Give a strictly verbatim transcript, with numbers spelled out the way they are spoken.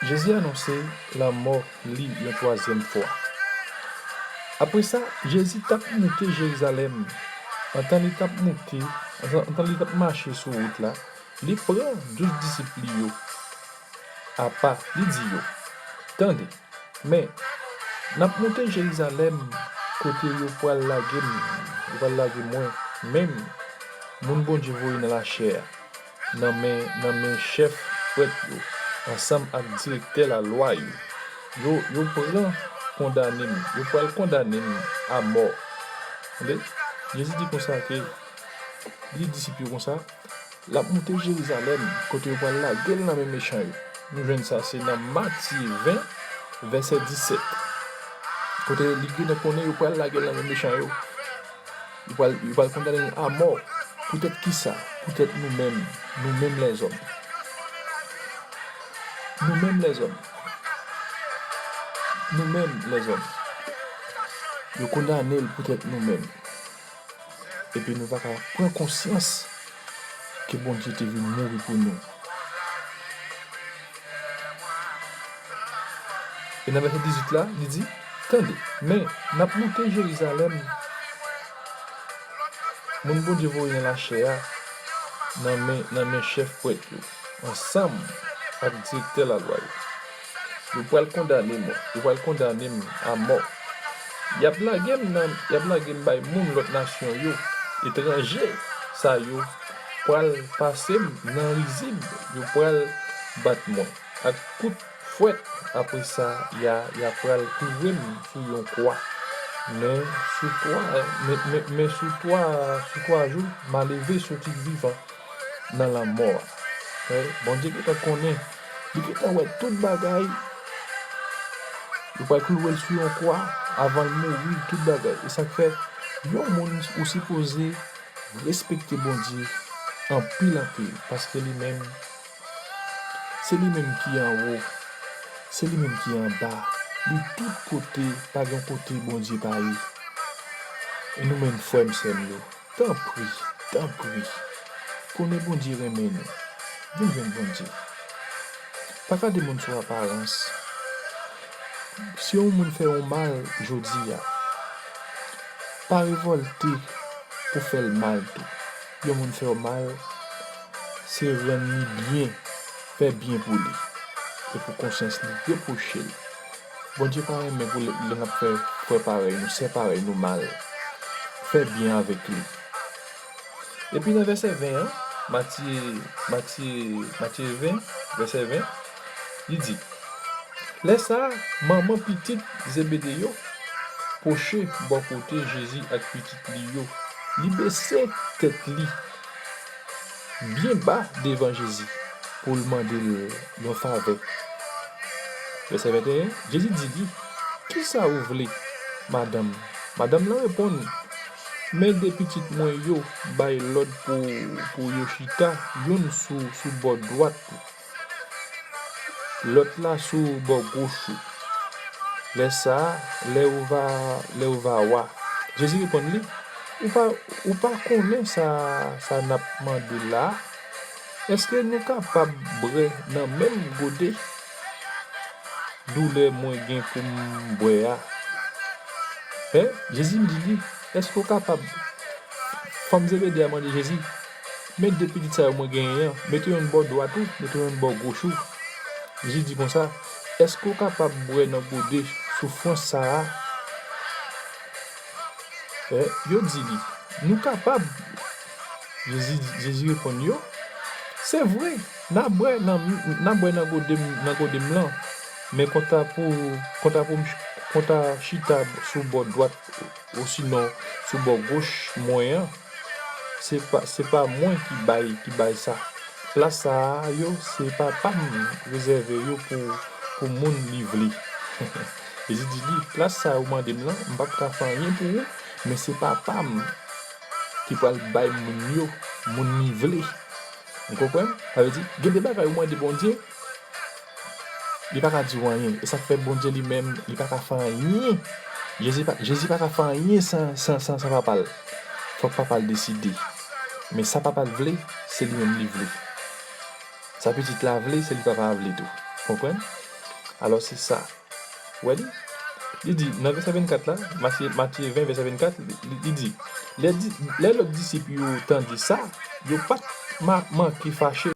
Jezi anonse lanmò li yon twazyèm fwa. Apre sa, Jezi t ap moute Jerizalèm. Antan li t ap moute, antan, antan li t ap mache sou wout la, li pran douz disip li yo apa, li di yo, "Tande, men, n ap moute Jerizalèm, kote yo pral lage m, yo pral lage mwen menm, moun Bondye voye nan lachè a, nan men, nan men chèf prèt yo, ansanm ak direktè lalwa yo. Yo, yo pran kondane m, yo pral kondane m amò." Tande? Jezi di konsa ke, li di disip yo konsa, l ap moute Jerizalèm, kote yo pral lage l nan men mechan yo. Nou jwenn sa, se nan Matye ven, vèsè disèt. Kote li gentan konnen yo pral lage l nan men mechan yo. Yo pral, yo pral kondane l amò. Poutèt kisa? Poutèt nou menm, nou menm lèzòm. Nou menm lèzòm. Nou menm lèzòm. Yo kondane l poutèt nou menm. Epi nou pa ka pran konsyans ke Bondye te vin mouri pou nou. E nan vèsè dizuit la, li di, "Tande, men, n ap moute Jerizalèm, moun Bondye voye nan lachè a, nan men, nan men chèf prèt yo, ansanm ak direktè lalwa yo. Yo pral kondane mwen, yo pral kondane m amò. Y ap lage m nan, y ap lage m bay moun lòt nasyon yo, etranje sa yo pral pase m nan rizib, yo pral bat mwen ak kout fwèt. Apre sa, y a, y a pral kloure m sou yon kwa. Men sou twa, men, men, men sou twa, sou twa jou, m a leve soti vivan nan lanmò a." Wi, Bondye gentan konnen, li gentan wè tout bagay. Yo pral kloure l sou yon kwa avan l mouri, tout bagay. E sa k fè, yon moun ou sipoze respekte Bondye anpil, anpil, paske li menm, se li menm ki anwo, se li menm ki anba, li tout kote, pa gen kote Bondye pa ye. E nou menm, frè m, sè m yo, tanpri, tanpri, konnen Bondye renmen nou. Vin jwenn Bondye. Pa gade moun sou aparans. Si yon moun fè w mal jodi a, pa revòlte pou fè l mal tou. Yon moun fè w mal, se rann li byen, fè byen pou li. E pou konsyans li repwoche l. Bondye pa renmen pou lè, lè n ap fè frè parèy nou, sè parèy nou mal. Fè byen avèk li. Epi nan vèsè ven an, Matye, Matye, Matye ven, vèsè ven, li di, "Lè sa a, manman pitit Zebede yo pwoche bò kote Jezi ak pitit li yo. Li bese tèt li byen ba devan Jezi pou l mande l yon favè." Vèsè venteyen, Jezi di li, "Kisa ou vle, madanm?" Madanm lan reponn, "Men de pitit mwen yo bay lòd pou, pou yo chita, youn sou, sou bò dwat ou, lòt la sou bò goch ou, lè sa a, lè ou va, lè ou va wa." Jezi reponn li, "Ou pa, ou pa konnen sa, sa n ap mande la a? Èske nou kapab bwè nan menm gode doulè mwen gen pou m bwè a?" Hein? Jezi di li, "Èske w kapab?" Fanm Zebede a mande Jezi, "Men de pitit sa yo mwen genyen an, mete youn bò dwat ou, mete youn bò goch ou." Jezi di konsa, "Èske w kapab bwè nan gode soufrans sa a?" Eh, yo di li, "Nou kapab." Jezi, Jezi reponn yo, "Se vre, n a bwè nan, n a bwè nan gode m, nan gode m lan, men kanta pou, kanta pou m ch-, kanta chita sou bò dwat osinon sou bò goch mwen an, se pa, se pa mwen ki bay, ki bay sa. Plas sa a yo, se Papa m rezève yo pou, pou moun li vle." Jezi di li, "Plas sa a ou mande m lan, m p ap ka fè anyen pou ou, men se Papa m ki pral bay moun yo, moun li vle." Ou konprann? Sa vle di, gen de bagay ou mande Bondye, li pa ka di w anyen. E sa k fè Bondye li menm, li pa ka fè anyen. Jezi pa, Jezi pa ka fè anyen san, san, san, san Papa l. Fòk Papa l deside. Men sa Papa l vle, se li menm li vle. Sa Pitit la vle, se li Papa a vle tou. Konprann? Alò, se sa. Ou wè li? Li di, nan vèsè vennkat la, Matye, Matye ven, vèsè vennkat, li, li, li di, lè, di, lè lòt disip yo tande sa, yo pa t ma-, manke fache.